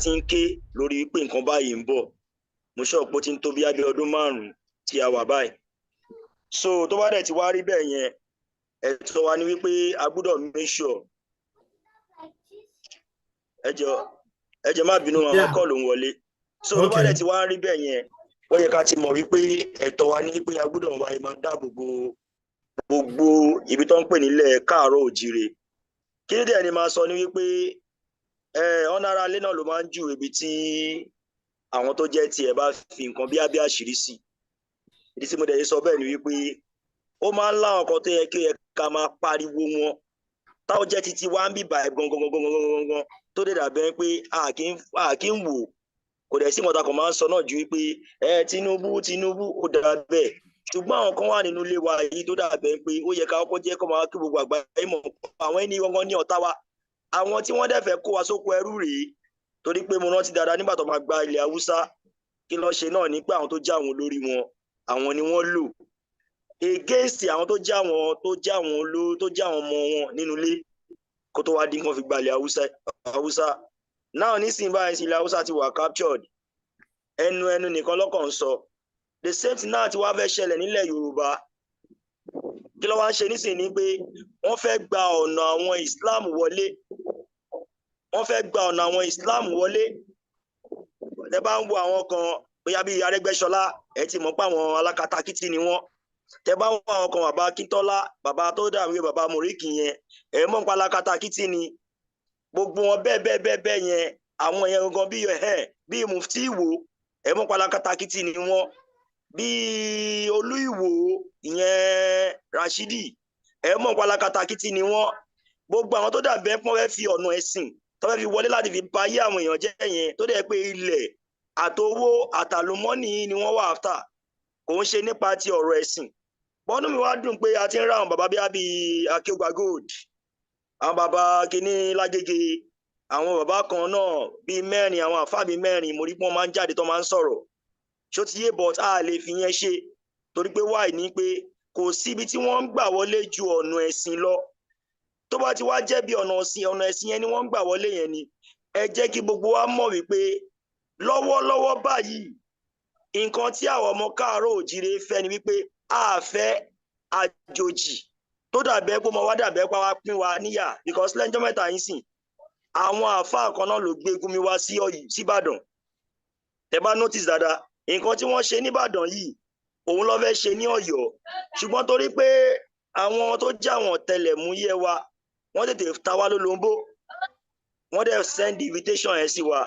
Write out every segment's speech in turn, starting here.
ti ń ké lórí wípé nǹkan báyìí ń bọ̀. Mo sọ pé ó ti ń tó bí abẹ́ ọdún 5 tí a wà báyìí. So tó bá dẹ̀ ti wá rí bẹ́ẹ̀ yẹn, ẹ̀tọ́ wa ni wípé a gbọ́dọ̀ make sure. Ẹ jọ̀ọ́, ẹ jọ̀ọ́, má bínú, àwọn call ń wọlé. So tó bá dẹ̀ ti wá rí bẹ́ẹ̀ yẹn, ó yẹ ká ti mọ̀ wípé ẹ̀tọ́ wa ní pé a gbọ́dọ̀ wá máa dáàbò bo gbogbo ibi tó ń pè nílẹ̀ káàárọ̀ òjìrè. Kí ni dẹ̀ ni máa sọ ni wípé ọ̀nà ara ilé náà ló máa ń jù ibi tí àwọn tó jẹ́ tiẹ̀ bá fi nǹkan bí abẹ́ àṣírí sí. Ìdí tí mo dẹ̀ sọ bẹ́ẹ̀ ni wípé ó máa ń láwọn kan tó yẹ kí ó yẹ ká máa pariwo wọn, táwọn jẹ́ títí wá ń bíbà gangan gangan gangan gangan, tó dẹ̀ dàbẹ́ pé a kì í wò. Kò dẹ̀ sí nǹkan tá a kàn máa ń sọ náà ju wípé ẹ Tinubu, Tinubu, ó dà bẹ́ẹ̀. Ṣùgbọ́n àwọn kan wà nínú ilé wa yìí tó dàbẹ́ pé ó yẹ ká kọ́kọ́ jẹ́ kó máa kí gbogbo àgbáyé mọ̀ àwọn ẹni gangan ní ọ̀tá wa, àwọn tí wọ́n dẹ̀ fẹ́ kó wa sóko ẹrú rèé. Torí pé mo rántí dáadáa, nígbà tó máa gba ilẹ̀ Haúsá, kí ló ṣe náà ní pé àwọn tó já àwọn olórí wọn, àwọn ni wọ́n lò against àwọn tó já àwọn oló tó já àwọn ọmọ wọn nínú ilé, kó tó wá dín kan fi gba ilẹ̀ Haúsá náà. Nísìnyí báyìí sí, ilẹ̀ Haúsá ti wà captured, ẹnu ẹnu nìkan lọ́kàn ń sọ. The same thing náà ti wá fẹ́ ṣẹlẹ̀ nílẹ̀ Yorùbá. Kí ló wá ń ṣe nísìnyí ni pé wọ́n fẹ́ gba ọ̀nà àwọn Islam wọlé, wọ́n fẹ́ gba ọ̀nà àwọn Islam wọlé. Ẹ bá ń wo àwọn kan, bóyá bíi Arẹ́gbẹ́ṣọlá, ẹ ti mọ̀ pé àwọn alákatakítí ni wọ́n. Tẹ bá ń wo àwọn kan, bàbá Akíntọ́lá, bàbá tó dàbí bàbá Mùríkì yẹn, ẹ mọ̀ pé alákatakítí ni gbogbo wọn bẹ́ẹ̀ bẹ́ẹ̀ bẹ́ẹ̀ bẹ́ẹ̀ yẹn. Àwọn yẹn gangan bíi ẹ̀ bíi Mufti Ìwó, ẹ mọ̀ pé alákatakítí ni wọ́n. Bíi Olú Ìwò ìyẹn Rashidi, ẹ mọ̀ pé alákatakítí ni wọ́n. Gbogbo àwọn tó dàbẹ́ pọ́n fẹ́ fi ọ̀nà ẹ̀sìn tó fẹ́ fi wọlé láti fi ba ayé àwọn èèyàn jẹ́ yẹn, tó dẹ̀ pé ilẹ̀ àtowó àtàlùmọ́nì ni wọ́n wà after, kò ń ṣe nípa ti ọ̀rọ̀ ẹ̀sìn. Bọ́nú mi wá dùn pé a ti ń rá àwọn bàbá bíi Akéwà Gold, àwọn bàbá kínní Lágége, àwọn bàbá kan náà bíi mẹ́rin, àwọn àfáà bíi mẹ́rin, mo rí pé wọ́n máa ń jáde tó máa ń sọ̀rọ̀. Ṣó ti yé? But a lè fi yẹn ṣe, torí pé wáì ní pé kò síbi tí wọ́n ń gbà wọlé ju ọ̀nà ẹ̀sìn lọ. Tó bá ti wá jẹ́ bí ọ̀nà ẹ̀sìn, ọ̀nà ẹ̀sìn yẹn ni wọ́n ń gbà wọlé yẹn ni. Ẹ jẹ́ kí gbogbo wa mọ̀ wípé lọ́wọ́lọ́wọ́ báyìí, nǹkan tí àwọn ọmọ káàárọ̀ òjíire fẹ́ ni wípé a fẹ́ àjòjì tó dàbẹ́ pé mo wá dàbẹ́ pé wá pín wa níyà, because lẹ́jọ́ mẹ́ta yín sìn, àwọn àáfàá kan náà ló gbé Gumi wá sí Ìbàdàn. Tẹ́ bá notice dáadáa, nǹkan tí wọ́n ṣe nìbàdàn yìí, òun ló fẹ́ ṣe ní Ọ̀yọ́. Ṣùgbọ́n torí pé àwọn tó jẹ́ àwọn ọ̀tẹlẹ̀múyẹ́ wa, wọ́n tètè ta wá lólobó, wọ́n dẹ̀ send invitation yẹn sí wa.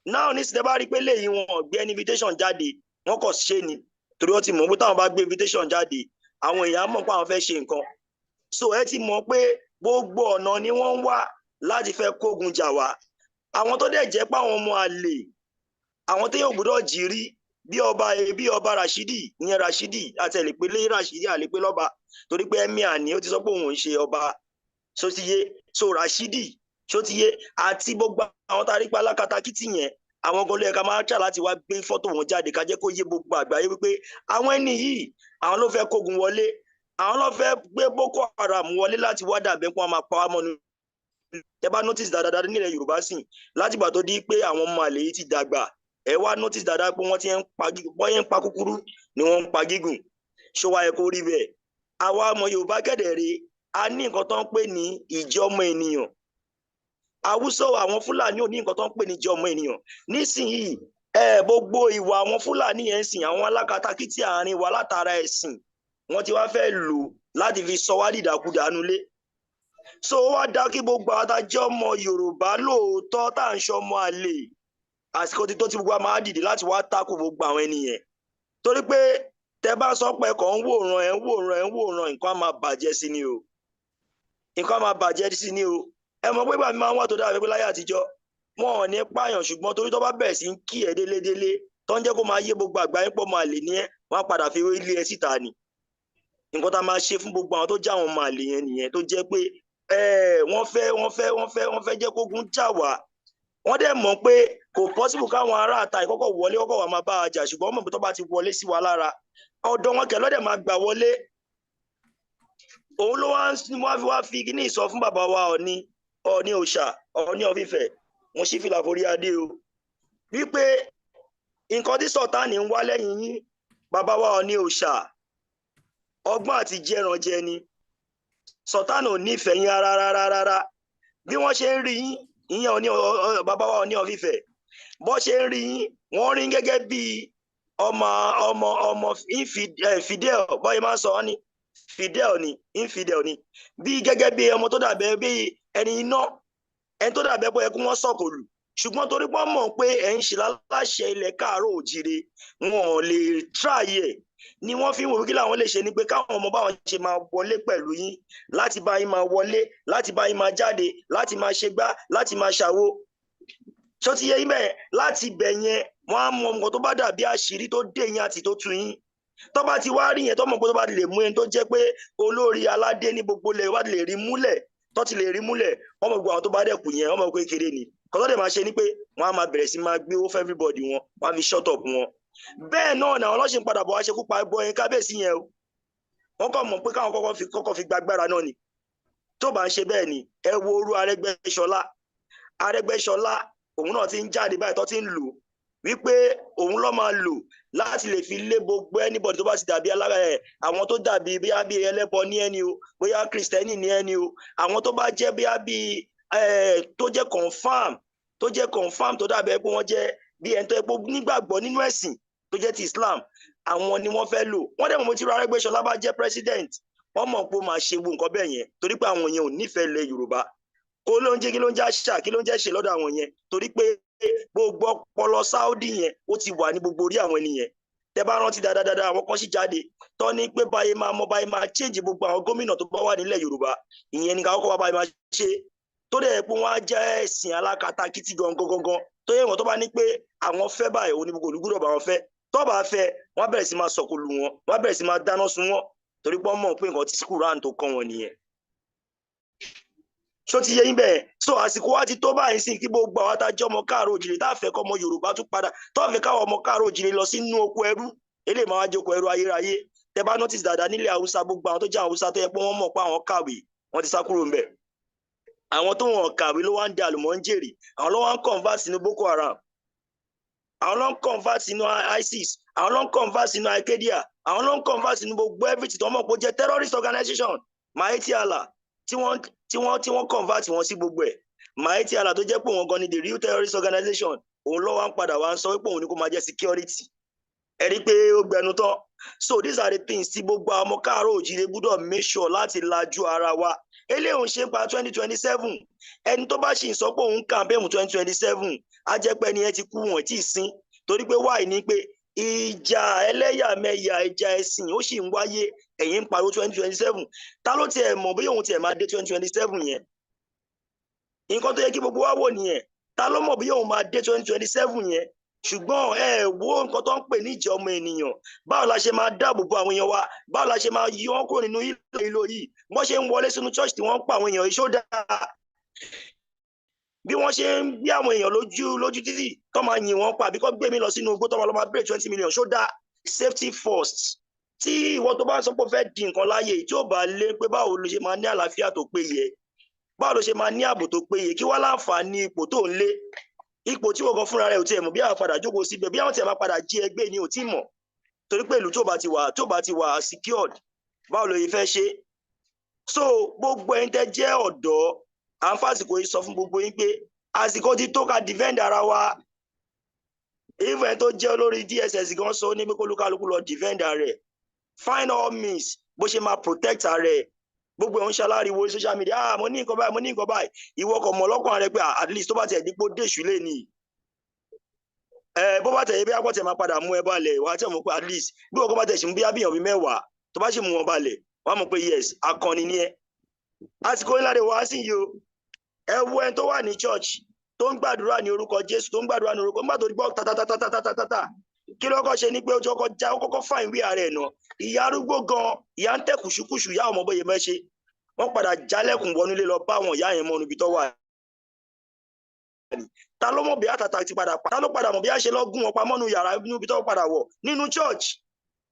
Now ní sinẹ́ bá rí pé léyìí, wọn ò gbé any invitation jáde, wọ́n kàn ṣe ni, torí wọ́n ti mọ̀ pé táwọn bá gbé invitation jáde, àwọn èèyàn mọ̀ pé àwọn fẹ́ ṣe nǹkan. So ẹ ti mọ̀ pé gbogbo ọ̀nà ni wọ́n ń wá láti fẹ́ kógun jà wá. Àwọn tó dẹ̀ jẹ́ pé àwọn ọmọ àlè, àwọn téèyàn gbọ́dọ̀ jí rí bí ọba Rashidi ìyẹn, Rashidi àti ẹlẹpẹlẹ Rashidi àlepẹ lọba, torí pé emir ni ó ti sọ pé òun ń ṣe ọba. Sotiye? So Rashidi, sotiye, àti gbogbo àwọn tá a rí pa alákatakítì yẹn, àwọn gan ló yẹ ká máa tà láti wá gbé fọ́tò wọn jáde, ká jẹ́ kó yé gbogbo àgbáyé wípé àwọn ẹni yìí, àwọn ló fẹ́ kógun wọlé, àwọn ló fẹ́ gbé Boko Haram wọlé láti wá dàbẹ́ kó wọn máa pa wá mọ́nu. Tẹ bá notice dáadáa, nílẹ̀ Yorùbá sìn, látìgbà tó di pé àwọn ọmọ àlè yìí ti dàgbà, ẹ wá notice dáadáa pé wọ́n ti ń pa, wọ́n yẹn ń pa kúkúrú ni wọ́n ń pa gígùn. Ṣó wá yẹ kó rí bẹ́ẹ̀? Àwa ọmọ Yorùbá kẹ̀dẹ̀ a ní nǹkan tó ń pè ní ìjọmọ ènìyàn. Àwùsọ àwọn Fúlàní ò ní nǹkan tó ń pè ní ìjọmọ ènìyàn. Nísìnyìí, ẹ gbogbo ìwà àwọn Fúlàní yẹn ń sìn, àwọn alákatakítí àárín wa, látara ẹ̀sìn, wọ́n ti wá fẹ́ lò láti fi sọ wá dìdàkudà nulẹ̀. So ó wá dá kí gbogbo àwọn tá a jẹ́ ọmọ Yorùbá lóòótọ́, tá à ń ṣọmọ àlè, àsìkò tí tó ti gbogbo wa máa dìde láti wá tako gbogbo àwọn ènìyàn, torí pé tẹ bá sọ pé kàn ń wòran, ẹ ń wòran, ẹ ń wòran, nǹkan á máa bàjẹ́ sí ni o, nǹkan á máa bàjẹ́ sí ni o. Ẹ mọ̀ pé ìgbà mi máa ń wà tó dára pé láyé àtijọ́, wọn ò ní pààyàn, ṣùgbọ́n torí tó bá bẹ̀rẹ̀ sí ń kí ẹ délédélé, tó ń jẹ́ kó máa yé gbogbo àgbáyé pọ̀ máa lè ní ẹ, wọ́n á padà fi ilé ẹ síta ni. Nǹkan tá a máa ṣe fún gbogbo àwọn tó jẹ́ àwọn ọmọ àlè yẹn nìyẹn, tó jẹ́ pé wọ́n fẹ́ jẹ́ kógun jà wá. Wọ́n dẹ̀ mọ̀ pé kò possible káwọn ará àta ìkọ́kọ̀ wọlé kọ́kọ́ wà máa bá a jà, ṣùgbọ́n wọ́n mọ̀ pé tó bá ti wọlé sí wa lára, ọ̀dọ̀ wọn kẹ̀ lọ́dẹ̀ máa gbà wọlé. Òun ló wá ń wá fi wá fi kíní sọ fún bàbá wa Ọ̀ní, Ọ̀ní òòṣà, Ọ̀ní of Ifẹ̀. Mo ṣí fìlà forí adé o. Wípé nǹkan tí Sọ̀tánì ń wá lẹ́yìn yín, bàbá wa Ọọ̀ni òòṣà, ọgbọ́n àti jẹranjẹ ni. Sọ̀tánì ò nífẹ̀ẹ́ yín rárá rárá rárá. Bí wọ́n ṣe ń rí yín, ìyẹn Ọọ̀ni, bàbá wa Ọọ̀ni of Ifẹ̀, bọ́ ṣe ń rí yín, wọ́n rí gẹ́gẹ́ bí ọmọ infidel. Bọ́yìí máa ń sọ ọ́ ní fidel ni, infidel ni, bí gẹ́gẹ́ bí ọmọ tó dàbẹ́ bí ẹni iná, ẹni tó dàbẹ́ bọ́ yẹ kí wọ́n sọ̀kò lù. Ṣùgbọ́n torí pé wọ́n mọ̀ pé ẹ̀ ń ṣe láláṣẹ ilẹ̀ káàárọ̀ òjìrè, wọn ò lè try ẹ̀, ni wọ́n fi ń wò kí làwọn lè ṣe ni pé káwọn ọmọ báwọn ṣe máa wọlé pẹ̀lú yín, láti bá yín máa wọlé, láti bá yín máa jáde, láti máa ṣe gbá, láti máa ṣàwo. Ṣó ti yé yín bẹ́ẹ̀? Láti ibẹ̀ yẹn, wọ́n á mọ nǹkan tó bá dàbí àṣírí tó dé yín àti tó tú yín. Tó bá ti wá rí yẹn, tó mọ̀ pé tó bá lè mú ẹni tó jẹ́ pé olórí aládé ní gbogbo ilẹ̀ wá lè rí múlẹ̀, tó ti lè rí múlẹ̀, wọ́n mọ̀ gbogbo àwọn tó bá dẹ̀kù yẹn, wọ́n mọ̀ pé kéré ni. Kọ́tọ́ dẹ̀ máa ṣe ni pé wọ́n á máa bẹ̀rẹ̀ sí máa gbé owó fún everybody wọn, wọ́n á fi shut up wọn. Bẹ́ẹ̀ náà ni àwọn ọlọ́sìn padà bọ̀ wá ṣekú pa ẹbọ yẹn, kábíyèsí yẹn o. Wọ́n kàn mọ̀ pé káwọn kọ́kọ́ fi gbàgbára náà ni. Tó bá ń ṣe bẹ́ẹ̀ ni, ẹ wo orú Arẹ́gbẹ́ṣọlá. Arẹ́gbẹ́ṣọlá, òun náà ti ń jáde báyìí, tó ti ń lò wípé òun ló máa lò láti lè fi lé gbogbo anybody tó bá ti dàbí alára ẹ, àwọn tó dàbí bóyá bí ẹlẹ́bọ ní ẹni o, bóyá kristẹni ní ẹni o, àwọn tó bá jẹ́ bóyá bí ẹ tó jẹ́ confam, tó dàbí pé wọ́n jẹ́ bí ẹni tó yẹ pé nígbàgbọ́ nínú ẹ̀sìn tó jẹ́ ti Islam, àwọn ni wọ́n fẹ́ lò. Wọ́n dẹ̀ mọ̀ tí Arẹ́gbẹ́ṣọlá bá jẹ́ president, wọ́n mọ̀ pé ó máa ṣe gbogbo nǹkan bẹ́ẹ̀ yẹn, torí pé àwọn yẹn ò nífẹ̀ẹ́ ilẹ̀ Yorùbá. Kó ló ń jẹ́, kí ló ń jẹ́ àṣà, kí ló ń jẹ́ ṣe lọ́dọ̀ àwọn yẹn? Torí pé gbogbo ọpọlọ Saudi yẹn, ó ti wà ní gbogbo orí àwọn ènìyàn. Tẹ bá rántí dáadáa, àwọn kan sì jáde tó ní pé báyìí máa mọ báyìí máa change gbogbo àwọn gómìnà tó bá wà nílẹ̀ Yorùbá. Ìyẹn ní ká kọ́kọ́ wá báyìí máa ṣe, tó dẹ̀ pé wọ́n á jẹ́ ẹ̀sìn alákatakítí gangan gangan, tó yẹ wọ́n tó bá ní pé àwọn fẹ́ báyìí, òun ní gbogbo olùgbúdọ̀ bá wọn fẹ́. Tó bá fẹ́, wọ́n á bẹ̀rẹ̀ sí máa sọ̀kò lù wọ́n, wọ́n á bẹ̀rẹ̀ sí máa dáná sun wọ́n, torí pé wọ́n mọ̀ pé nǹkan tí Quran tó kọ́ wọn nìyẹn. Ṣó ti yé yín bẹ́ẹ̀? So àsìkò wa ti tó báyìí sí kí gbogbo àwọn atájọ́ ọmọ káàárọ̀ òjìrè tá a fẹ́ kọ́ ọmọ Yorùbá tún padà, tó fẹ́ káwọn ọmọ káàárọ̀ òjìrè lọ sínú oko ẹrú. Eléyìí máa wá jókòó ẹrú ayérayé. Tẹ bá notice dáadáa, nílẹ̀ Haúsá, gbogbo àwọn tó jẹ́ Haúsá tó yẹ pé wọ́n mọ̀ pé àwọn kàwé, wọ́n ti sá kúrò ńbẹ̀. Àwọn tó wọn kàwé ló wá ń di àlùmọ́ńjèrè. Àwọn ló wá ń convert sínú Boko Haram, àwọn ló ń convert sínú ISIS, àwọn ló ń convert sínú Al-Qaeda, àwọn ló ń convert sínú gbogbo everything tó mọ̀ pé ó jẹ́ terrorist organization. Miyetti Allah tí wọ́n convert wọn sí gbogbo ẹ̀. Miyetti Allah tó jẹ́ pé òun gan ni the real terrorist organization, òun ló wá ń padà wá ń sọ pé òun ni kó máa jẹ́ security. Ẹ rí i pé ó gbẹnu tán. So these are the things tí gbogbo àwọn ọmọ káàárọ̀ òjíire gbọ́dọ̀ make sure láti lajú ara wa. Eléyìí ń ṣe pa 2027. Ẹni tó bá sì ń sọ pé òun campaign 2027, á jẹ́ pé ẹni yẹn ti kú, wọ́n tí ì sin. Torí pé wáì ní pé ìjà ẹlẹ́yàmẹ̀yà, ìjà ẹ̀sìn, ó sì ń wáyé, ẹ̀yin ń pariwo 2027. Ta ló tiẹ̀ mọ̀ bí òun tiẹ̀ máa dé 2027 yẹn? Nǹkan tó yẹ kí gbogbo wa wò nìyẹn. Ta ló mọ̀ bí òun máa dé 2027 yẹn? Ṣùgbọ́n ẹ wo nǹkan tó ń pè ní ìjẹ́ ọmọ ènìyàn. Báwo la ṣe máa dáàbò bo àwọn èèyàn wa? Báwo la ṣe máa yọ wọ́n kúrò nínú ìlò yìí? Wọ́n ṣe ń wọlé sínú church tí wọ́n ń pa àwọn èèyàn, ìṣó dáa? Bí wọ́n ṣe ń gbé àwọn èèyàn lójú títì tó máa yìn wọ́n pa, àbí kó gbé mi lọ sínú igbó tó máa lọ máa bèrè 20 million, ṣó dáa? Safety first. Tí ìwọ tó bá ń sọ pé ó fẹ́ di nǹkan láàyè, tí ó bá lé pé báwo ló ṣe máa ní àlàáfíà tó péye, báwo ló ṣe máa ní ààbò tó péye, kí wá láǹfààní ipò tó ń lé, ipò tí wọ́n gan fúnra rẹ̀ ò tiẹ̀ mọ̀ bí àwọn padà jókòó síbẹ̀, bí àwọn tiẹ̀ máa padà jí ẹgbẹ́ ni ò tí mọ̀, torí pé ìlú tó bá ti wà secured, báwo ló yẹ fẹ́ ṣe? So gbogbo ẹ̀yin tẹ́ jẹ́ ọ̀dọ́, à ń fàsìkò yìí sọ fún gbogbo yín pé àsìkò ti tó ká defend ara wa. Even tó jẹ́ olórí DSS gan sọ ní pé kólúkálukú lọ defend ara rẹ̀, find all means bó ṣe máa protect ara rẹ̀. Gbogbo ẹ̀ ń ṣaláriwo social media, "Ah, mo ní nǹkan báyìí, mo ní nǹkan báyìí." Ìwọ kò mọ̀ lọ́kàn rẹ pé, ah, at least tó bá tiẹ̀ dípò déṣù lé ní ẹ, bó bá tẹ̀ yẹ bí akọ́ tẹ̀ máa padà mú ẹ balẹ̀, wàá tẹ̀ mọ̀ pé at least bí wọ́n kọ́ bá tẹ̀ ṣe mú bí abíyàn bíi 10 tó bá ṣe mú wọn balẹ̀, wàá mọ̀ pé yes, akọni ni ẹ. Àsìkò ńlá de wàá sì yìí o. Ẹ wo ẹni tó wà ní church tó ń gbàdúrà ní orúkọ Jésù, tó ń gbàdúrà ní orúkọ nígbà tó gbọ́ tatatatatatatata, kí ló kọ́ ṣe ni pé ó ti kọ́kọ́ já, ó kọ́kọ́ fà ìwé ààrẹ náà. Ìyá arúgbó gan, ìyá ń tẹ̀ kùṣùkùṣù, ìyá ọmọ bóyá mẹ́ṣe, wọ́n padà jálẹ̀kùn wọnú ilé lọ bá àwọn ìyá yẹn mọ́nu ibi tó wà ní. Ta ló mọ̀ bí àtàtà ti padà pa? Ta ló padà mọ̀ bí a ṣe lọ gún wọn pamọ́ nínú yàrá níbi tó padà wọ̀ nínú church?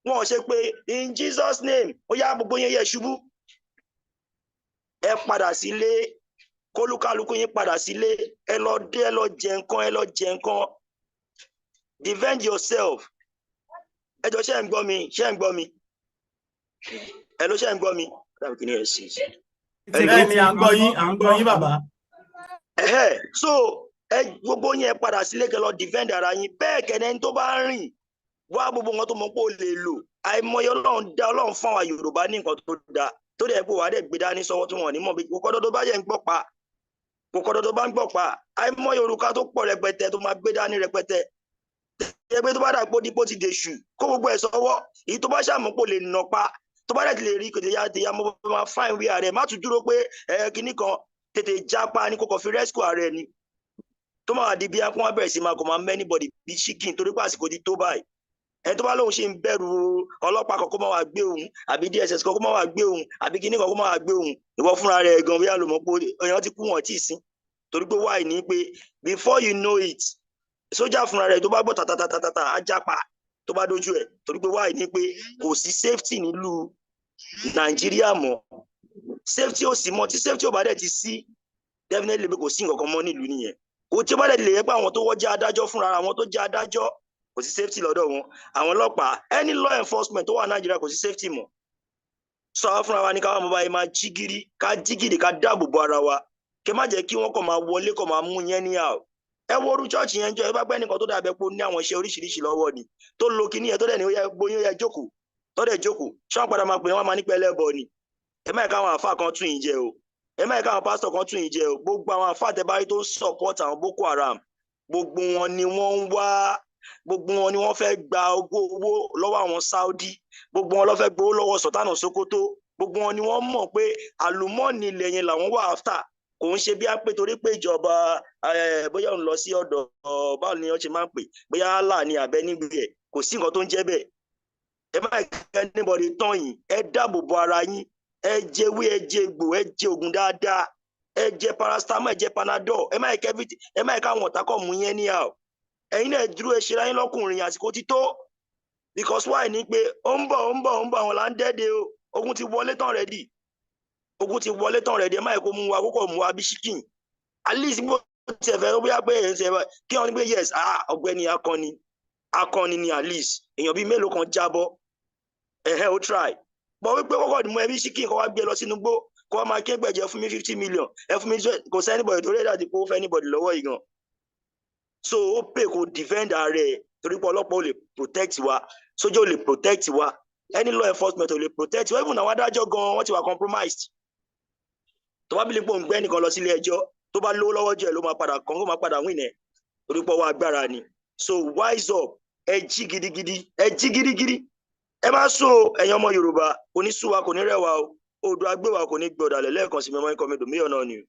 Wọn ò ṣe pé in Jesus name, ó yá, gbogbo yẹn yẹ ṣubú. Ẹ padà sílé, kólúkálukú yín padà sílé. Ẹ lọ dé, ẹ lọ jẹ nǹkan, ẹ lọ jẹ nǹkan. Defend yourself. Ẹ jọ, ṣé ń gbọ́ mi? Ṣé ń gbọ́ mi? Ẹ ló, ṣé ń gbọ́ mi? Dàbí kí ni ẹ sì. Bẹ́ẹ̀ ni, à ń gbọ́ yín, à ń gbọ́ yín, bàbá. Ẹ̀hẹ́, so ẹ gbogbo yẹn padà sílé, kẹ́ lọ defend ara yín. Bẹ́ẹ̀ kẹ́ni tó bá ń rìn wá, gbogbo nǹkan tó mọ̀ pé ó lè lò, àìmọye Ọlọ́run dá, Ọlọ́run fún àwa Yorùbá ní nǹkan tó dáa, tó dẹ̀ pé wàá dẹ̀ gbé dání sọ́wọ́ tí wọ́n ní mọ̀ bí kò tó bá yẹ ń gbọ́ pa, kò tó bá ń gbọ́ pa. Àìmọye òrùka tó pọ̀ rẹpẹtẹ tó máa gbé dání rẹpẹtẹ, ẹgbẹ́ tó bá dà pé dípò ti dèṣù, kó gbogbo ẹ̀ sọ́wọ́. Èyí tó bá ṣàmúpò lè nà pa, tó bá dẹ̀ ti lè rí kò tètè ya mo máa fine wí ààrẹ. Má tún dúró pé ẹ kinní kan, tètè jápa ní kókò fi rescue ààrẹ ni tó máa di bí akún wá bẹ̀rẹ̀ sí máa kò máa anybody bí chicken, torí pé àsìkò ti tó báyìí. Ẹni tó bá lóun ṣe ń bẹ̀rù ọlọ́pàá kan kó má wàá gbé òun, àbí DSS kan kó má wàá gbé òun, àbí kinní kan kó má wàá gbé òun, ìwọ fúnra rẹ̀ gan bóyá ló mọ̀ pé èèyàn ti kú, wọn tí ì sí. Torí pé why ní pé before you know it, sójà fúnra rẹ̀ tó bá gbọ́ tàtàtàtàtà á jápa tó bá dójú ẹ̀. Torí pé why ní pé kò sí safety nílùú Nàìjíríà mọ́, safety ò sí mọ́. Tí safety ò bá dẹ̀ ti sí, definitely pé kò sí nǹkan kan mọ́ nílùú nìyẹn. Kò tí ó bá dẹ̀ lè yẹ pé àwọn tó wọ́n jẹ́ adájọ́ fúnra àwọn tó jẹ́ adájọ́, kò sí safety lọ́dọ̀ wọn. Àwọn ọlọ́pàá, any law enforcement tó wà Nàìjíríà, kò sí safety mọ́. Sọ àwọn fúnra wa ní káwọn ọmọ báyìí máa jí gírí, ká jí gírí, ká dáàbò bo ara wa, kí má jẹ́ kí wọ́n kàn máa wọlé kàn máa mú yẹn níyà o. Ẹ wo orú church yẹn jọ, ẹ bá gbẹ́ nìkan tó dàbẹ́ pé ó ní àwọn iṣẹ́ oríṣiríṣi lọ́wọ́ ni, tó lo kinní yẹn, tó dẹ̀ ní ó yẹ gbóyún, ó yẹ jókòó, tó dẹ̀ jókòó, ṣé wọ́n padà máa pè wọ́n máa ní pẹ́ ẹlẹ́bọ ni? Ẹ má yẹ káwọn àáfàá kan tún yín jẹ o. Ẹ má yẹ káwọn pásítọ̀ kan tún yín jẹ o. Gbogbo àwọn àáfàá tẹ bá rí tó ń support àwọn Boko Haram, gbogbo wọn ni wọ́n ń wá, gbogbo wọn ni wọ́n fẹ́ gba owó lọ́wọ́ àwọn Saudi, gbogbo wọn ló fẹ́ gbowó lọ́wọ́ Sultan Sokoto, gbogbo wọn ni wọ́n mọ̀ pé àlùmọ́ọ́nì ilẹ̀ yẹn làwọn wà after. Kò ń ṣe bí a pé torí pé ìjọba bóyá òun lọ sí ọ̀dọ̀, báwo ni wọ́n ṣe máa ń pè, bóyá Allah ni àbẹ níbi ẹ̀, kò sí nǹkan tó ń jẹ́ bẹ́ẹ̀. Ẹ má kẹ́ anybody tán yín. Ẹ dáàbò bo ara yín. Ẹ jẹ ewé, ẹ jẹ egbò, ẹ jẹ ògùn dáadáa, ẹ jẹ paracetamol, ẹ jẹ Panadol. Ẹ má kẹ́ ẹ má káwọn ọ̀tá kọ̀ mú yẹn níyà o. Ẹ̀yin náà dúró, ẹ ṣera yín lọ́kùnrin. Àsìkò ti tó, because why ni pé ó ń bọ̀, ó ń bọ̀, ó ń bọ̀. Àwọn là ń dẹ́dẹ́ o. Ogun ti wọlé tán ready, ogun ti wọlé tán ready. Ẹ má yẹ kó mú wa kókò mú wa bí chicken. At least bó tiẹ̀ fẹ́ bóyá pé ẹ̀ ń ṣe kí wọ́n ní pé yes, ah, ọ̀gbẹ́ni akọni, akọni ni. At least èèyàn bíi mélòó kan jábọ́, ẹ̀hẹ́, ó try bọ́ wípé kọ́kọ́ ni mo ẹbí chicken kọ́ wá gbé lọ sínú gbó, kó wá máa ké gbẹ̀jẹ̀ fún mi 50 million, ẹ fún mi. Kò sí anybody tó rẹ́dà tí kò fẹ́ anybody lọ́wọ́ yìí gan. So ó pè kó defend ààrẹ, torí pé ọlọ́pàá ò lè protect wa, sójà ò lè protect wa, any law enforcement ò lè protect wa. Even àwọn adájọ́ gan, wọ́n ti wà compromised. Tó bá bílí pé òun gbẹ́ nìkan lọ sílé ẹjọ́, tó bá lówó lọ́wọ́ jù ẹ̀, ló máa padà kàn, ó máa padà win ẹ̀, torí pé ọwọ́ agbára ni. So wise up, ẹ jí gidigidi, ẹ jí gidigidi, ẹ má sùn o. Ẹ̀yin ọmọ Yorùbá, kò ní sú wa, kò ní rẹ̀ wá o. Oòduà gbé wa, kò ní gbọdàlẹ̀. Lẹ́ẹ̀kan sí, mẹ́mọ́ ikọ̀ mi dùn míyọ̀ náà ni o.